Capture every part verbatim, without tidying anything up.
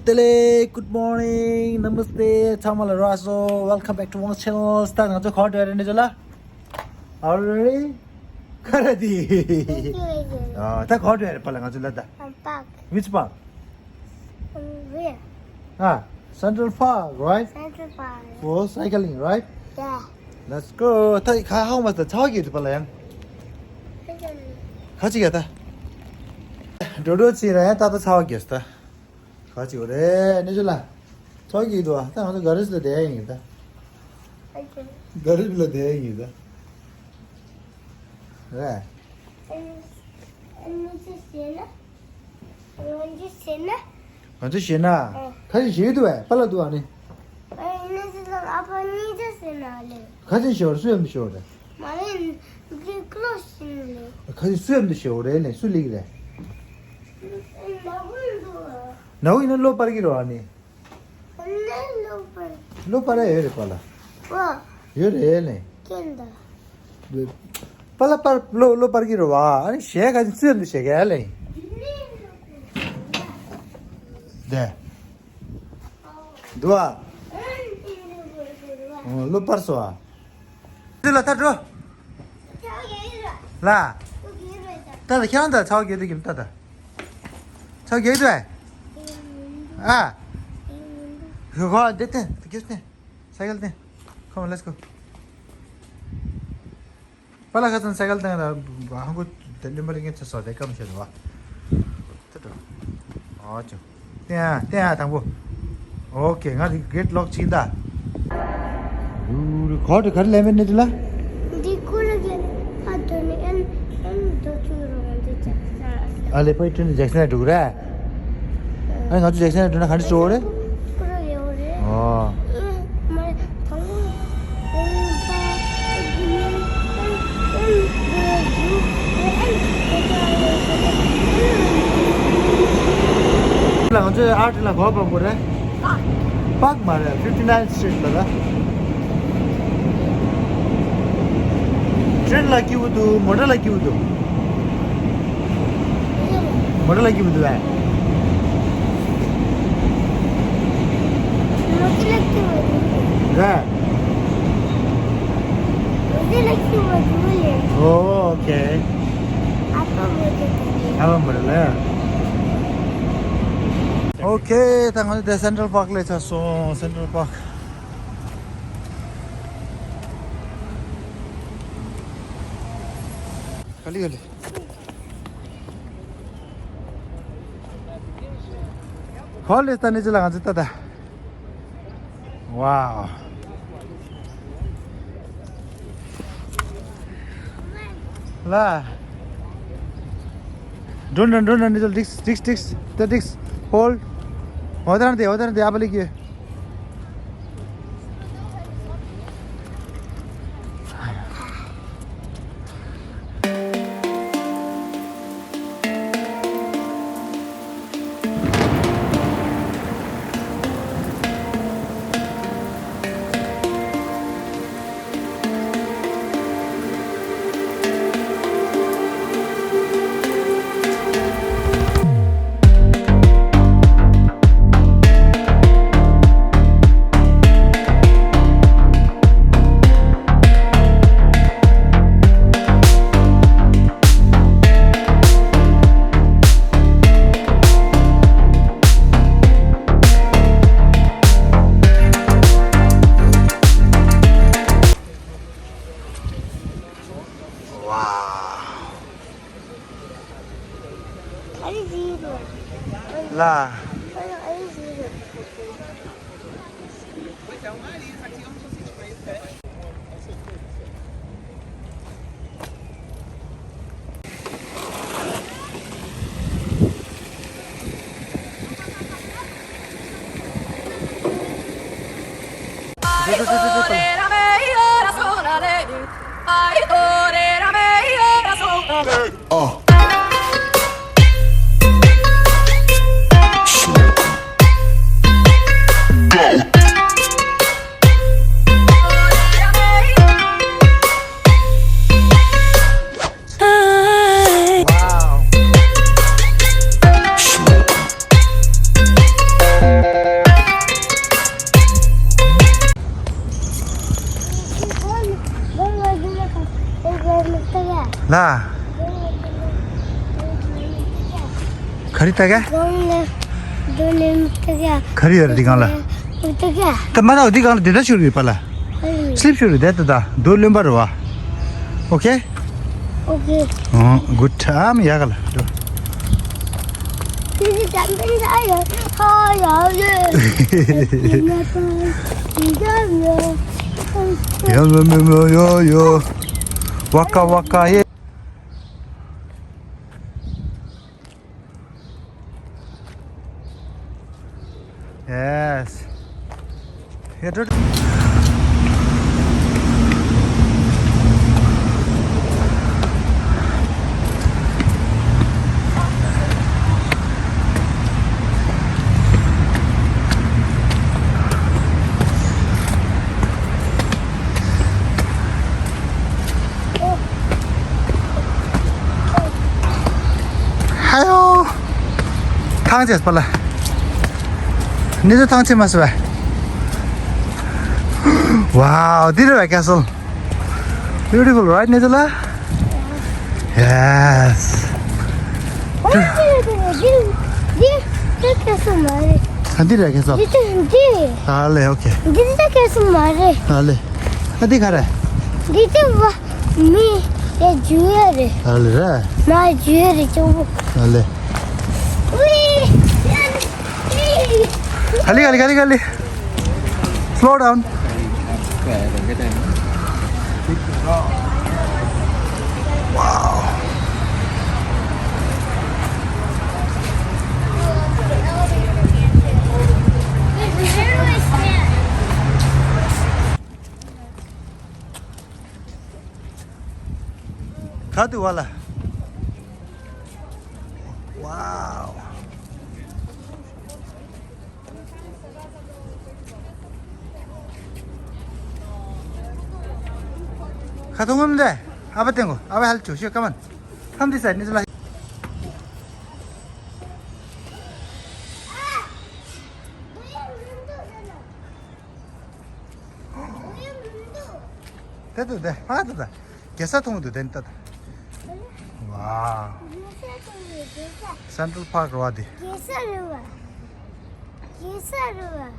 Tele, good morning, namaste, ཚང་མ་ལ་རོགས་སོ། Welcome back to my channel. ད་ང་ཚོ་ག་པར་འགྲོ་ཡ་རེད་ནི་ཇོ་ལགས། Already? ཁ་ར་དི། ཨ། ད་ག་པར་འགྲོ་ཡ་རེད་པ་ལགས་ང་ཚོ་ལ་ད། Um, park. Which park? Um, where? Ah, Central Park, right? Central Park. For cycling, right? Yeah. Let's go. ད་ཁ་ཧ་མ་ད་ཚ་བ་གི་དུ་པ་ལ་ཡང་། ཁ་ཅིག་ཡ་ད། འགྲོ་འགྲོ་ཅི་ར་ཡང་ད་ད་ཚ་བ་གི་ད། ཁ་ཅིག་རེད་ནི་ཇོ་ལགས། ཚ་བ་གི་དུ་བ་ད་ང་ཚོ་ག་རེ་ལ་བསྡད་ཡིན་ད། ག་རེ་ལ་བསྡད་ཡིན་ད། རེད། ང་ཚོ་ཞེད་ན། ང་ཚོ་ཞེད་ན། ཨ། ཁ་ཅིག་ཞེད་འདུག་བས་པ་ལ་འདུག་ཨ་ནི། ཨ་ནི་ཚོ་ཨ་ཕ་གཉིས་ཚོ་ཞེད་ན་ལེ། ཁ་ཅིག་ཞེད་བར་སུ་ཡམ་དུ་ཞེད་བར་རེད། མ་རེད། འདི་ཀློ་ཞིག་ལེ། ཁ་ཅིག་སུ་ཡམ་དུ་ཞེད་བར་རེད་ལེ་སུ་ལིག་རེད། ནག་པོ་འདུག་ནག་པོ་ཡིན་ན་གློ་པར་གི་རོ་ཨ་ནི། ཨ་ནི་གློ་པར། གློ་པར་ཡོད་རེད་པ་ལ། ཨོ། ཡོད་རེད་ལེ། ཀྱེན་ད། པ་ལ་པར་གློ་གློ་པར་གྱི་རེད་བ། ཨ་ནི་གཞས་ག་ཚོད་འདུག་བྱེད་ག་ལེ། དེ། འདུག་ཨ། ཨོ་གློ་པར་སོ་ཨ། འདི་ལ་ད་འགྲོ། ལ། ད་ད་ཁྱེད་རང་ད་ཚ་བ་རྒྱག་དུས་ཀྱི་ད་ད། ཚ་བ་རྒྱག་དུས་ཨ། ཧོ་ཧོ་འདི་བསྟན་རྒྱུ་བསྟན། སའི་ཀལ་བསྟན། Come on, let's go. པ་ལ་ཁ་སང་སའི་ཀལ་བཏང་ལ་ཧང་གོ་དེ་ལུང་པ་རིག་ངེ་ཚེ་སོགས་དེ་སྐམ་ཤོད་བ། ཏུ་ཏུ། ཨོ་ཅོ། བསྟན་ཨ་བསྟན་ཨ་དང་པོ། ཨོ་ཀེ་ང་གི་གེ་ཊི་ལོག་བྱེད་ཀྱི་ད། རུ་རུ་གོ་ཏུ་ག་རེ་ལས་མེད་ནི་དུ་ལ། འདི་ཀུ་རུ་གི་ཕ་དོ་ནི་ཨན་ཨན་དོ་ཚུ་རུ་ང་འདི་ཅག་ས། ཨ་ལེ་ཕ་ཡི་ཏྲིན་ཏི་ཇེག་སན་ལ་འགྲོ་གི་རེད། ཨ་ནི་ང་ཚོ་ཇེག་སན་ལ་འགྲོ་ན་ག་འདྲ་འགྲོ་རེད། ཨོ། ལ་ང་ཚོའི་ཨར་ཊི་ལ་གོ་བ་པོ་རེད། པག་མ་རེད། fifty nine street ལ་ར། ཊེན་ལ་སྐྱིད་པོ་འདུག་མོ་ཊ་ལ་སྐྱིད་པོ་འདུག་མོ་ཊ་ལ་སྐྱིད་པོ་འདུག་ཨ། མོ་ཊ་ལ་སྐྱིད་པོ་འདུག་ར། མོ་ཊ་ལ་སྐྱིད་པོ་འདུག་ལེ། ཨོ་ཨོ་ཁེ། ཨ་ཕ་མོ་ཊ་དང་། ཨ་ཕ་མོ་ཊ་ལ། ཨོ་ཁེ། ད་ང་ཚོ་དེ་སེན་ཊྲལ་པག་ལ་ཆགས་སོང་། སེན་ཊྲལ་པག་ག་ལེ་ག་ལེ། ཧོ་ལེ་ད་ནི་ཅི་ལ་ང་ཚོ་ད་ད། ཝའོ། ལ། འགྲོ་འགྲོ་འགྲོ་འགྲོ་འགྲོ་ཏིགས་ཏིགས་ཏིགས་ཏིགས་ཧོལ། ཨོ་ད་རང་དེ་ཨོ་ད་རང་དེ་ཨ་པ་ལི་ཀི། ལ། ད། ག་རེ་ལྟ་ག་ག་རེ་ཡོད་རེད་འདི་སྒང་ལ། ད་མ་ལྟ་འདི་སྒང་ལ་འདི་ལྟ་ཤོར་གི་པ་ལ། སི་ལིབ་ཤོར་གི་བསྡད་ད་ད་རྡོ་རློན་པ་རེད་བ། ཨོ་ཁེ། ཨོ་ཁེ། ཨོ་གུད། ཨམ་ཡག་ག་ལ། ཡོ་ཡོ་ཡོ་ཡོ། ཝ་ཀ་ཝ་ཀ་ཡེ། Yes. ཧའོ། ཐང་ཆད་པ་ལ། ནི་ཚོ་ཐང་ཆད་མ་སོ་བ། Wow, འདི་རེད་བ་castle. Beautiful, right, ནི་ཚོ་ལ། Yes. འདི་འདི་castle མ་རེད། ཨ་འདི་རེད་castle. འདི་འདི། ཨ་ལེ། ཨོ་ཁེ། འདི་འདི་castle མ་རེད། ཨ་ལེ། ཨ་འདི་ག་རེད། འདི་འདི་བ། མི་ཡ་ཇུ་ཡ་རེད། ཨ་ལེ་ར། མ་ཇུ་ཡ་རེད་ཅོ་བོ། ཨ་ལེ། ཝི། ག་ལེ་ག་ལེ་ག་ལེ་ག་ལེ། Slow down. Wow. ག་དུ་བ་ལ། Wow. ཁ་ཐུང་ངམ་འདྲ། ཨ་བ་ཏེང་གོ་ཨ་བ་ཧལ་ཆུ་ཤོད་ཀ་མན། ཁམ་དི་སའི་ནི་ལ། དེ་དུ་དེ་ཧ་དུ་དེ། རྒྱལ་ས་མཐོང་དུ་དེ་ནི་ལྟ་དང་། ཝའོ། Central Park རེད་བ་དེ། རྒྱལ་ས་རེད་བ། རྒྱལ་ས་རེད་བ།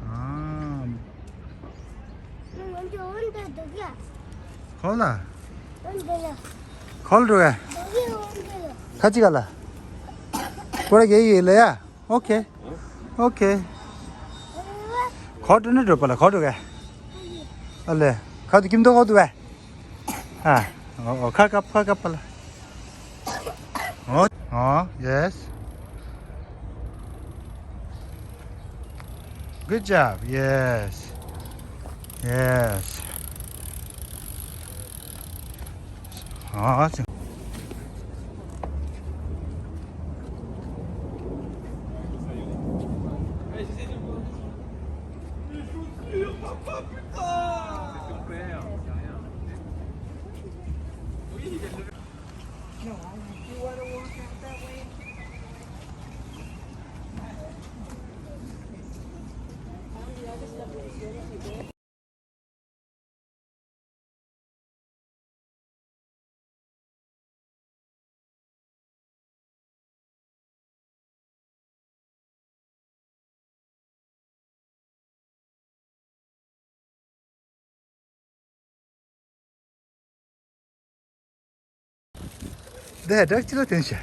ཨ། ང་ཚོ་འོན་ཏེ་འདུག་ཡ། ཁོ་ལ། འོན་ཏེ་ལ། ཁོལ་འགྲོ་ཡ། འདུག་ཡ་འོན་ཏེ་ལ། ཁ་ཅིག་ག་ལ། པོ་ར་གེ་ཡི་ལ་ཡ། ཨོ་ཁེ། ཨོ་ཁེ། ཁོ་འགྲོ་ནི་འགྲོ་པ་ལ་ཁོ་འགྲོ་ག་ཨ་ལེ། ཁ་དུ་ཁྱིམ་དུ་ཁོ་དུ་བས། ཨ། ཨོ་ཨོ་ཁ་ཀ་ཁ་ཀ་པ་ལ། ཨོ་ཨོ་ཡེས། Good job. Yes. Yes. ཨ་ཙི། འདི་ཧ་དྲག་ཅི་ལ་ཐོན་ཤག་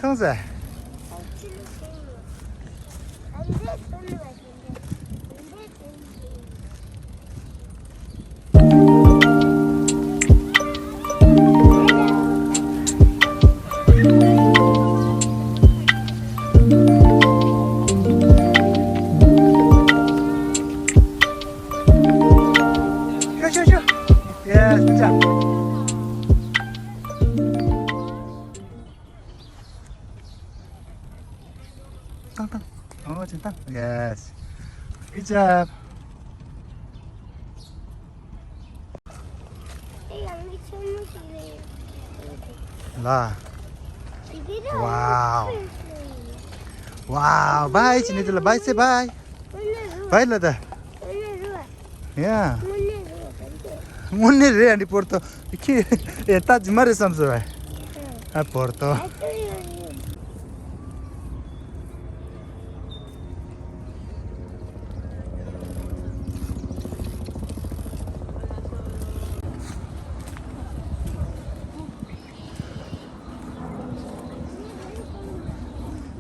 ཐོང་ཟ། Sure, sure, sure. Yes, good job. ཏང་ཏང་། ཨོ་ཅི་ཏང་། Yes. Good job. ལ། Wow. Wow. Bye. ཅི་ནི་དེ་ལ་bye say bye. Bye ལ་ད། Yeah. དངོས་གནས་རེད། ཨ་འདི་པོར་ཏོ་ཁྱི་ཨེ་ལྟ་ཇི་མ་རེད་བསམ་སོང་བས། ཨ་པོར་ཏོ།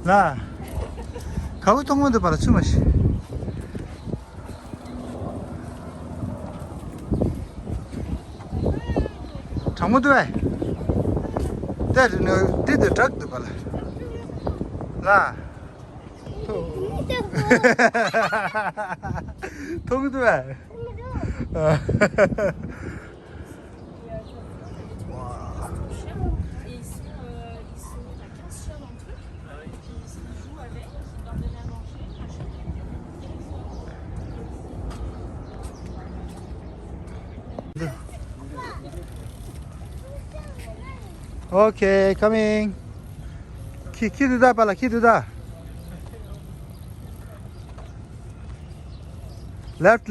ལ། ག་བུ་མཐོང་མ་འདུག་པ་ལ་ཚུད་མ་ཤི། གྲང་མོ་འདུག་བས། དེ་རི་ནི་འདི་དུ་དྲག་འདུག་པ་ལ། ལ། མཐོང་འདུག་བས། Okay, coming. ཁྱི་ཁྱི་འདུག་ད་པ་ལ་ཁྱི་འདུག་ད། Left.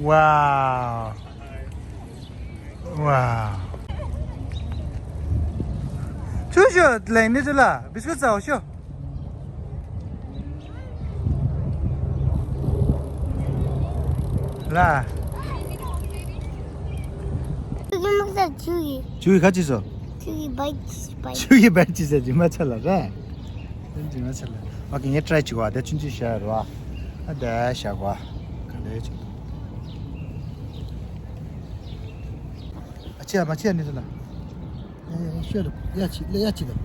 Wow. Wow. ཆུ་ཤོ་ལེན་ནི་ཚུ་ལ་བིས་ཀུ་ཟ་བ་ཤོ། ལ། ཁྱོད་ཀྱི་མིག་ས་ཆུ་ཡི། ཆུ་ཡི་ག་ཅི་སོ། ཆུ་ཡི་བའི་ཅི་བའི། ཆུ་ཡི་བའི་ཅི་ཟེར་ཇི་མ་ཆ་ལ་རེད། ཇི་མ་ཆ་ལ། ཨོ་ཀེ་ངས་ཊི་རའི་བྱེད་གོ་ཨ་དེ་ཆུན་ཆུན་བཞག་རོ་ཨ། ཨ་དེ་བཞག་གོ་ཨ། ག་ལེ་ཆུ། ཨ་ཆི་ཨ་མ་ཆི་ཨ་ནི་ཚོ་ལ། ཡ་ཡ་ཡ་ཤོད་རོ་ཡ་ཆི་ལེ་ཡ་ཆི་ལེ།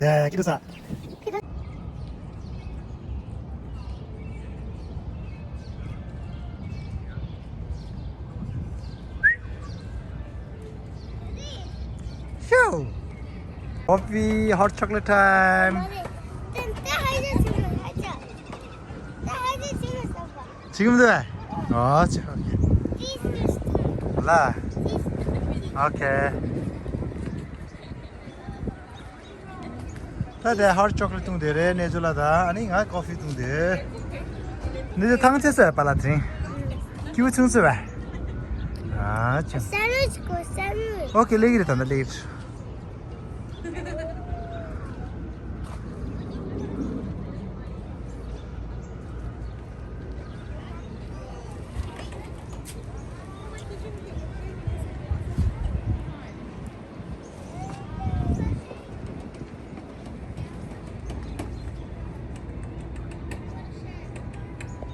ཡ་ཡ་ཁྱེད་ཚོ། Show! Coffee, hot chocolate time. 지금도 해. 어, 저기. 라. 오케이. ད་དེ་ཧོཊ་ཅོག་ལེཊ་བཏུང་དེ་རེད་ནས་ཚུ་ལ། ད་ཨ་ནི་ང་ཀོ་ཕི་བཏུང་དེ། ནི་དེ་ཐང་ཆད་སོ་ཡ་པ་ལ་དྲིན། ཀྱི་བུ་ཆུང་སོ་བ། ཨ་ཆུ། སེན་ཝིཆ་གོ་སེན་ཝིཆ། ཨོ་ཀེ་ལེགས་རེད་ད་ད་ལེགས།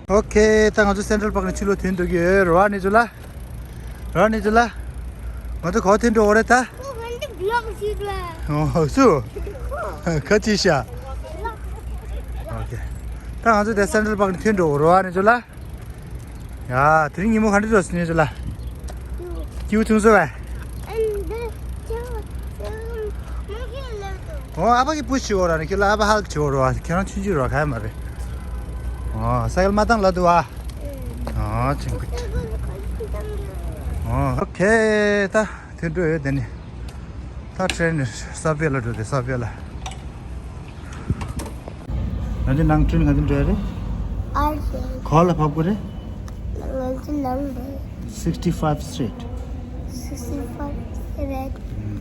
ཨོ་ཁེ། ད་ང་ཚོ་སེན་ཊྲལ་པཱག་ནས་ཕྱི་ལོགས་ཐོན་འགྲོ་གི་ཡོད་རེད་བ་ནི་ཚུ་ལ། རེད་བ་ནི་ཚུ་ལ། ང་ཚོ་ག་པར་ཐོན་འགྲོ་འོ་རེད་ད། ཁོ་ག་འདི་བི་ལོག་ཞིག་ལ། ཨོ་སུ། ཁ་ཅིག་ཤ། ཨོ་ཁེ། ད་ང་ཚོ་དེ་སེན་ཊྲལ་པཱག་ནས་ཐོན་འགྲོ་འོ་རེད་བ་ནི་ཚུ་ལ། ཡ། དེ་རིང་ཉིན་མོ་ག་འདྲ་འགྲོ་སོང་ནི་ཚུ་ལ། ཀྱི་བུ་ཆུང་སོ་བས། ཨོ་ཨ་ཕ་གི་པུ་ཤི་འོ་ར་ནི་ཁྱེད་ལ་ཨ་ཕ་ཧལ་ཆི་འོ་ར་བ་ཁྱེད་རང་ཆུང་ཆུང་རོ་ཁ་ཡ་མ་རེད། ཨོ་སའི་ཀལ་མ་བཏང་ལ་འདུག་ཨ། ཨོ་ཆེན་པོ། ཨོ་ཨོ་ཁེ་ད་དེ་འགྲོ་ཡོད་དེ་ནི། ད་ཊེ་རེན་ནི་སབ་ཝེ་ལ་འགྲོ་དེ་སབ་ཝེ་ལ། ང་ཚོ་ནང་ཊེ་རེན་ག་ཚོད་འགྲོ་ཡ་རེད། ཨར་ཤེ། ག་ལ་བབས་དགོས་རེད། ང་ཚོ་ནང་རེད། Sixty-five Street. Sixty-five Street.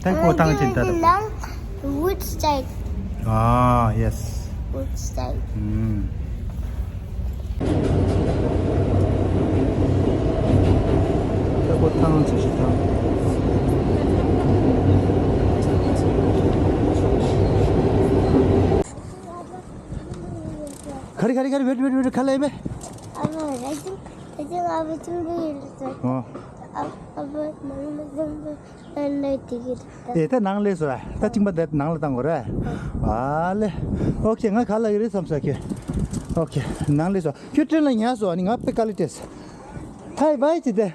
ད་ཁོ་བཏང་ཆེན་ད་ད། ནང་Woodside. ཨ་ཡེ་སི། Woodside. ཨུམ། ད་ཁོ་བཏང་ཆེན་ཞིག་བཏང་། ག་རེ་ག་རེ་ག་རེ། ཝེཊ་ཝེཊ་ཝེཊ། ཁ་ལ་ཡིན་པས། ཨ་མ་ར་ཅིག་ད་ཅིག་ཨ་མ་ཅིག་འདི་ཡིན་ལ་སོ། ཨོ། ཨ་ཨ་མ་མ་མ་མ་ལ་ལ་དེ་གི་ད། ཨེ་ད་ནང་ལས་སོ་ཨ། ད་ཅིག་མ་ད་ནང་ལ་བཏང་དགོས་རེད། ཨ་ལེ། ཨོ་ཁེ། ང་ག་ལ་ཡི་རེད་བསམ་ས་ཁེ། ཨོ་ཁེ། ནང་ལས་སོ། ཁྱོད་ཊེ་རེན་ལ་ཉལ་སོ། ཨ་ནི་ང་པེ་ཀ་ལི་ཏེས། ཧའི་བའི་ཅི་ཏེ།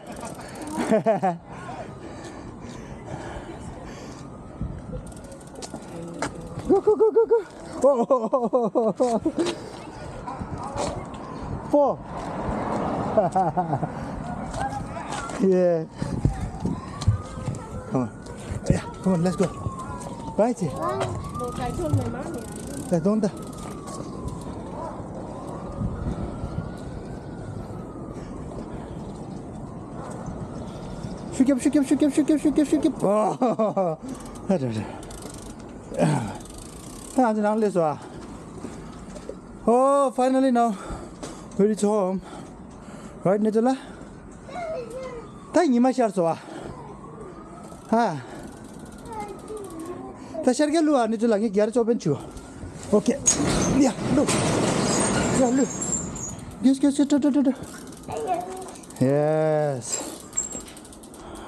གུ་གུ་གུ་གུ་གུ། ཨོ། Four. Yeah. Come on. Yeah, come on, let's go. Bye, Chi. Let's go. ཤུགས་རྒྱབ། ཤུགས་རྒྱབ། ཤུགས་རྒྱབ། ཤུགས་རྒྱབ། ཤུགས་རྒྱབ། ཤུགས་རྒྱབ། ཨོ། ད་ང་ཚོ་ནང་སླེབས་སོང་ཨ། Oh, finally now we reach home. Right, ནེ་ཙོ་ལགས། ད་ཉི་མ་ཤར་སོང་ཨ། ཧ། ད་ཤར་གྱི་ལུག་ཨ། ནེ་ཙོ་ལགས། ངས་ག་རེ་ཅོ་པན་ཆུ། Okay. Yeah, look. Yeah, look. Yes, yes, yes. Yes.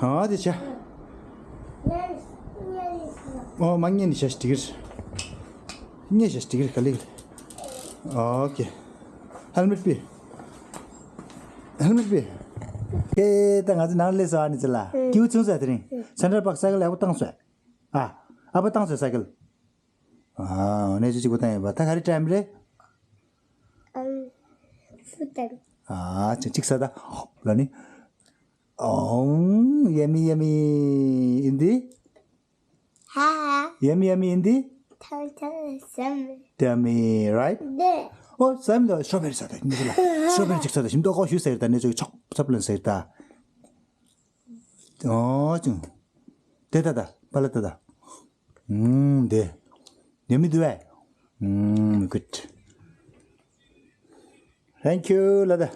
ཨོ་དེ་ཆ། ཨོ་མ་ཉན་ནི་ཤ་ཤ་ཏིག་རེད། ཉན་ཤ་ཤ་ཏིག་རེད་ག་ལེ་ག་ལེ། ཨོ་ཀེ། ཧེལ་མེད་པི། ཧེལ་མེད་པི། ཀེ་ད་ང་ཚོ་ནང་སླེབས་སོང་ཨ། ནེ་ཙོ་ལགས། སྐྱིད་པོ་བྱུང་སོང་དེ་རིང་། སེན་ཊར་པཱག་སའི་ཀལ་ཡག་པོ་བཏང་སོང་། ཨ། ཨ་ཕ་བཏང་སོང་སའི་ཀལ། ཨ། ནེ་ཙོ་གཅིག་པོ་བཏང་ཡོད་པ། ད་ག་རེ་ཊའིམ་རེད། ཨམ། ཧྥུ་ཏན། ཨ་ཅིག་ཅིག་ཟ་ད། ལ་ནི། ཨོ། Yummy, yummy, ཨིན་དི། ཧ་ཧ། Yummy, yummy, ཨིན་དི། ཐང་ཐང་སམ། Yummy, right? ནེ། ཨོ་སམ་ད་སི་ཊོ་བེ་རི་ཟ་ད། ནེ་ཙོ་ལགས། སི་ཊོ་བེ་རི་ཅིག་ཟ་ད། ཞིམ་མདོག་ཁོག་ཞུ་ཟེར་ད། ནེ་ཙོ་ཆོག་ཚབ་ལན་ཟེར་ད། ཨོ་ཅུང་། དེ་ད་ད་པ་ལ་ད་ད། ཨུམ་དེ། Yummy དུ་བས། ཨུམ་good. Thank you ལ་ད།